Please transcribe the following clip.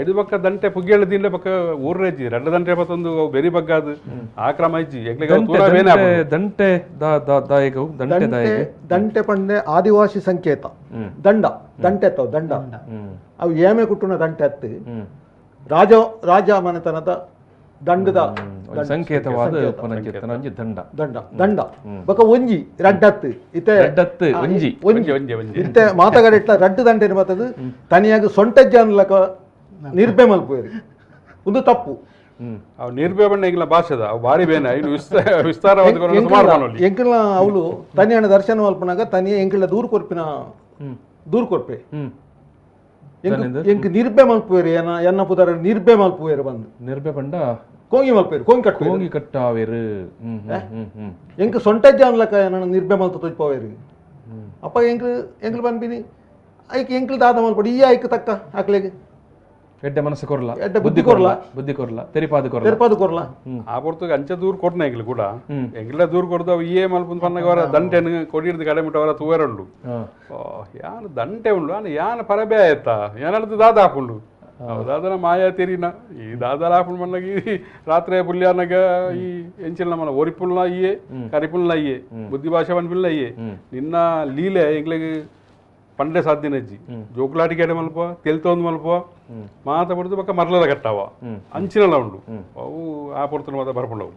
ಐದು ಬಕ್ಕ ದಂಟೆ ಪುಗ್ಗೇಳು ದಿಂಡೆ ಬಕ್ಕ ಊರ್ರೇಜಿ ರಡ್ಡ ದಂಟೆ ಬತ್ತೊಂದು ಅವು ಬೆರಿ ಬಗ್ಗಾದು ಆ ಕ್ರಮ ಇಜ್ಜಿ ಎಂಕ್ಲೆಗ್ ಅವು ತೂರ ಬೇನೆ ದಂಟೆ ಆಪುಂಡು. ದಂಟೆ the the ದಾಯೆಗವು ದಂಟೆ ದಂಟೆ ದಾಯೆಗೆ? ದಂಟೆ ಪಂಡೆ ಆದಿವಾಸಿ ಸಂಕೇತ. ದಂಡ ದಂಟೆ ಅತ್ತವು ದಂಡ. ಅವು ಏಮೆ ಕುಟ್ಟುನ ದಂಟೆ ಅತ್ತು. ರಾಜ ರಾಜ ಮನೆತನದ ದಂಡದ ಒಂಜಿ ಸಂಕೇತವಾದ ಉಪ್ಪುನಂಚಿತ್ತನ ಒಂಜಿ ದಂಡ. ದಂಡ ದಂಡ ಬೊಕ ಒಂಜಿ ರಡ್ಡತ್ತು ಇತ್ತೆ. ರಡ್ಡತ್ತು, ಒಂಜಿ. ಒಂಜಿ. ಒಂಜಿ ಒಂಜಿ ಒಂಜಿ. ಇತ್ತೆ ಮಾತಗಡೆಟ್ಲ ರಡ್ಡು ದಂಟೆನ ಬತ್ತದು ತನಿಯಾಗ ಸೊಂಟಜ್ಜ ನಿರ್ಬೆ ಮಲ್ಪುವೆರು. ಉಂದು ತಪ್ಪು. ಅವು ನಿರ್ಬೆ ಬಣ್ಣ ಎಂಕ್ಲ ಭಾಷೆದ ಅವು ಬಾರಿ ಬೇನೆ. ಇನ್ನು ವಿಸ್ತಾರವಾದ ಕೊರೊಂಡ ಸುಮಾರು ಮನೊಲಿ. ಎಂಕಲ್ನ ಅವಳು ತನಿಯನ ದರ್ಶನ ಮಲ್ಪನಾಗ ತನಿಯ ಎಂಕಲ್ನ ದೂರು ಕೊರ್ಪಿನ ದೂರು ಕೊರ್ಪೆ. ಎಂಕ್ ಎಂಕ್ ನಿರ್ಬೆ ಮಲ್ಪುವೆರು, ಎನ್ನ ಎನ್ನ ಪುದರ ನಿರ್ಬೆ ಮಲ್ಪುವೆರು ಬಂದು. ನಿರ್ಬೆ ಪಂಡ? ಕೋಂಗಿ ಮಲ್ಪುವೆರು, ಕೋಂಗಿ ಕಟ್ಟುವೆರು. ಕೋಂಗಿ ಕಟ್ಟಾವೆರು. ಹ್ಮ್ ಹ್ಮ್ ಹ್ಮ್ ಹ್ಮ್ ಎಂಕ್ ಸೊಂಟಜ್ಜ ಅನ್ಲಕ ಎನ್ನ ನಿರ್ಬೆ ಮಲ್ತು ತೊಜ್ಪವೇರು. ಅಪ್ಪ ಎಂಕ್ ಎಂಕ್ಲು ಪನ್ಪಿನಿ ಐಕ್ ಎಂಕ್ಲು ದಾದ ಮಲ್ಪಡು ಈ ಐಕ್ ತಕ್ಕ ಅಕ್ಲೆಗ್. ಎಡ್ಡೆ ಮನಸ್ಸು ಕೊರ್ಲ. ಎಡ್ಡೆ ಬುದ್ಧಿ ಕೊರ್ಲ. ಬುದ್ಧಿ ಕೊರ್ಲ, ತೆರಿಪಾದ ಕೊರ್ಲ. ತೆರ್ಪಾದು ಕೊರ್ಲ. ಆ ಪೊರ್ತುಗೆ ಅಂಚ ದೂರು ಕೊರ್ನ ಎಂಕ್ಲು ಕೂಡ. ಎಂಕ್ಲ ದೂರು ಕೊರ್ದು ಅವು ಏ ಮಲ್ಪುಂದು ಪನ್ನಗ ಅವರ ದಂಟೆನ್ ಕೊಡಿರ್ದು ಕಡೆ ಮುಟ್ಟ ಅವರ ತೂವೆರುಂಡು. ಓ ಯಾನ್ ದಂಟೆ ಉಂಡು ಆಂಡ ಯಾನ್ ಪರಬೆ ಆಯತ್ತ ಯಾನಡ್ದು ದಾದ ಆಪುಂಡು ಅವು ದಾದನ ಮಾಯಾ ತೆರಿನ ಈ ದಾದಲ ಆಪುಂಡು ಮನ್ನಗ ಈ ರಾತ್ರಿ ಪುಲ್ಯಾನಗ ಈ ಎಂಚಿನ ಮನ ಒರಿಪುಲ್ನ ಇಯೇ ಕರಿಪುಲ್ನ ಇಯೇ ಬುದ್ಧಿ ಭಾಷೆ ಪನ್ಪಿಲ್ನ ಇಯೇ ನಿನ್ನ ಲೀಲೆ ಎಂಕ್ಲೆಗ್ ಪಂಡೆ ಸಾಧ್ಯನ ಇಜ್ಜಿ. ಜೋಕುಲಾಟಿಕೆ ಮಲ್ಪ ತೆಲ್ತೊಂದು ಮಲ್ಪ ಮಾತ ಬಡ್ದು ಬೊಕ್ಕ ಮರ್ಲದ ಕಟ್ಟಾವ ಅಂಚಿನಲ ಉಂಡು. ಅವು ಆ ಪೊರ್ತುನ ಮಾತ ಬರ್ಪುಂಡವು.